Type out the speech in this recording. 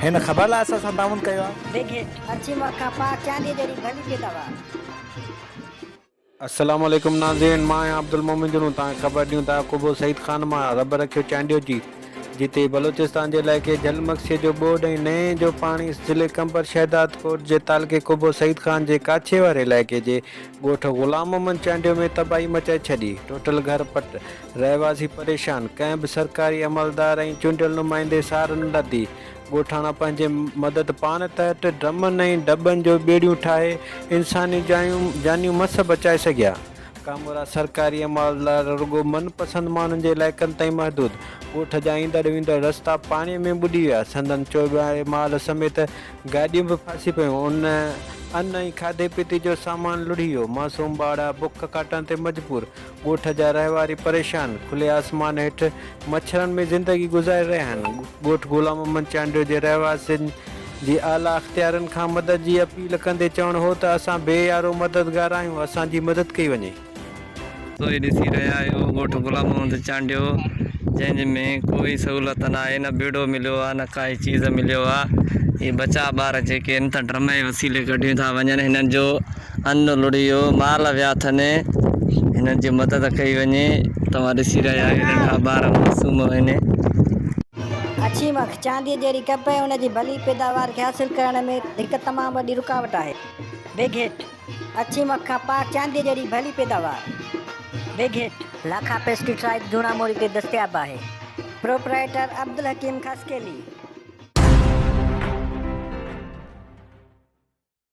هن خبر لاء اسان سان تعاون ڪيو آهي. بگ هٽ، اڇي مک کان پاڪ چانديء جهڙي ڀلي پيداوار. السلام عليڪم ناظرين مان آهيان عبدالمومن جنون توهان کي خبر ڏيون ٿا قبو سعيد خان مان رب رکيو چانڊيو جي جتي بلوچستان جي علائقي جھل مگسي جو ٻوڏ ۽ نئين جو پاڻي ضلعي قمبر شهدادڪوٽ جي تعلقي قبو سعيد خان جي ڪاڇي واري علائقي جي ڳوٺ غلام محمد چانڊيو ۾ تباهي مچائي ڇڏي ٽوٽل گهر پٽ رهواسي پريشان ڪنهن به سرڪاري عملدار ۽ چونڊيل نمائندي سار نه لڌي ڳوٺاڻا پنهنجي مدد پاڻ تحت ڊرمن ۽ ڊٻن جو ٻيڙيون ٺاهي انساني جانيون مس بچائي سگهيا. ڪامورا سرڪاري عملدار رڳو من پسند ماڻهن جي علائقن تائين محدود، ڳوٺ جا ايندڙ ويندڙ رستا پاڻي ۾ ٻڏي ويا، سندن چوٻياري مال سميت گاڏيون به ڦاسي پيون، ان ۽ کاڌي پيتي جو سامان لڙهي ويو، معصوم ٻارڙا بک ڪاٽڻ تي مجبور، ڳوٺ جا رهواري پريشان، کلي آسمان هيٺ مڇرن ۾ زندگي گذاري رهيا آهن، ڳوٺ غلام محمد چانڊيو جي رهواسين جي اعليٰ اختيارين کان مدد جي اپيل ڪندي چوڻ هو ته اسان بي يارو مددگار آهيون اسان جي مدد ڪئي وڃي. توهين ڏسي رهيا آهيو ڳوٺ غلام محمد چانڊيو جنهن ۾ ڪوئي سهولت ناهي نه ٻيڙو مليو آهي نه ڪائي چيز مليو آهي هي ٻچا ٻار جيڪي آهن ته ڊرم جي وسيلي ڪڍيون ٿا وڃن هنن جو ان لڙهي ويو، مال ويا اٿن، هنن جي مدد ڪئي وڃي، توهان ڏسي رهيا آهيو ننڍا ٻار معصوم آهن. اڇي مک، چانديء جهڙي ڪپهه ۽ ان جي ڀلي پيداوار کي حاصل ڪرڻ ۾ هڪ تمام وڏي رڪاوٽ آهي. بگ هٽ، اڇي مک کان پاڪ چانديء جهڙي ڀلي پيداوار. بگ هٽ، لاکا پيسٽيسائيڊ جوڻا موري تي دستياب آهي. پروپرائيٽر عبدالحڪيم خاصخيلي.